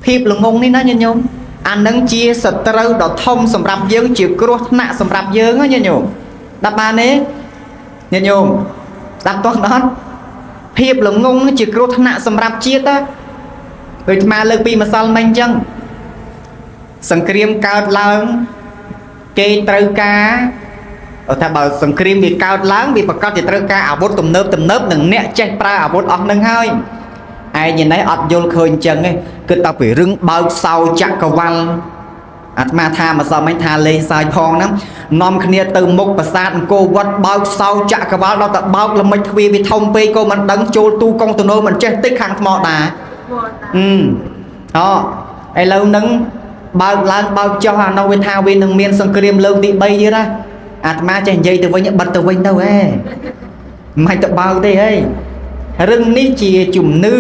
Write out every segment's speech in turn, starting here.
ភាពល្ងងនេះណាញាតិញោមអានឹងជាសត្រូវដ៏ធំសម្រាប់យើងជាគ្រោះថ្នាក់សម្រាប់យើងណាញាតិញោមដល់បានទេញាតិញោមស្ដាប់តោះដល់ភាពល្ងងជាគ្រោះថ្នាក់សម្រាប់ជាតិណាដូចអាត្មាលើកពីម្សិលមិញអញ្ចឹងសង្គ្រាមកើតឡើងគេត្រូវការថាបើសង្គ្រាមវាកើតឡើងវាប្រកាសជាត្រូវការអាវុធទំនើបទំនើបនិងអ្នកចេះប្រើអាវុធអស់នឹងហើយឯងនេះអត់យល់ឃើញអញ្ចឹងទេគិតតែពីរឿងបើកសោចក្រវាលអាត្មាថាម្សិលមិញថាលេងសើចផងហ្នឹងនាំគ្នាទៅមុខប្រាសាទអង្គរវត្តបើកសោចក្រវាលដល់តែបើកល្មិចទ្វារវាធំពេកក៏មិនដឹងចូលទូកុងតឺន័រមិនចេះតិចខាងថ្មដាអឺអូឥឡូវហ្នឹងបើកឡើងបើកចុះអានោះវាថាវានឹងមានសង្គ្រាមលើកទី3ទៀតណាអាត្មាចេះនិយាយទៅវិញបិទទៅវិញទៅហេមិនទៅបើកទេហីរឿងនេះជាជំនឿ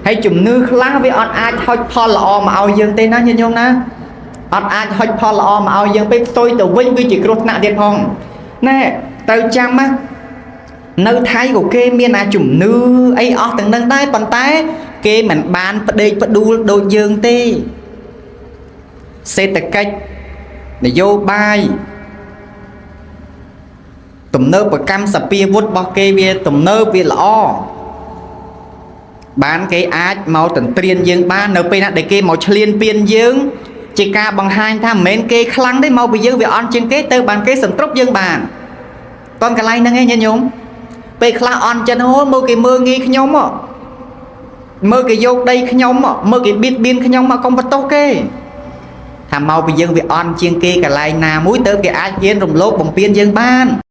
ហើយជំនឿខ្លះវាអត់អាចហុចផលល្អមកឲ្យយើងទេណាញាតិញោមណាអត់អាចហុចផលល្អមកឲ្យយើងពេកផ្ទុយទៅវិញវាជាគ្រោះថ្នាក់ទៀតផងណែត្រូវចាំណានៅថៃក៏គេមានអាជំនឿអីអស់ទាំងនឹងដែរប៉ុន្តែ គេមិនបានផ្ដេកផ្ដួលដូចយើងទេសេដ្ឋកិច្ចនយោបាយទំនើបកម្មសភាវុធរបស់គេវាទំនើបវាល្អបានគេអាចមកទន្ទ្រានយើងបាននៅពេលណាដែលគេមកឈ្លានពានយើងជាការបង្ហាញថាមិនមែនគេខ្លាំងទេមកពីយើងវាអន់ជាងគេទៅបានគេសន្ទ្រប់យើងបានតនកន្លែងហ្នឹងឯងញាតិញោមពេលខ្លះអន់ចិត្តអូមើលគេមើលងាយខ្ញុំហ៎មើលគេយកដីខ្ញុំមើលគេបៀតបៀនខ្ញុំមកកុំបន្ទោសគេថាមកពីយើងវាអន់ជាងគេកន្លែងណាមួយទៅគេអាចហ៊ានរំលោភបំពានយើងបាន។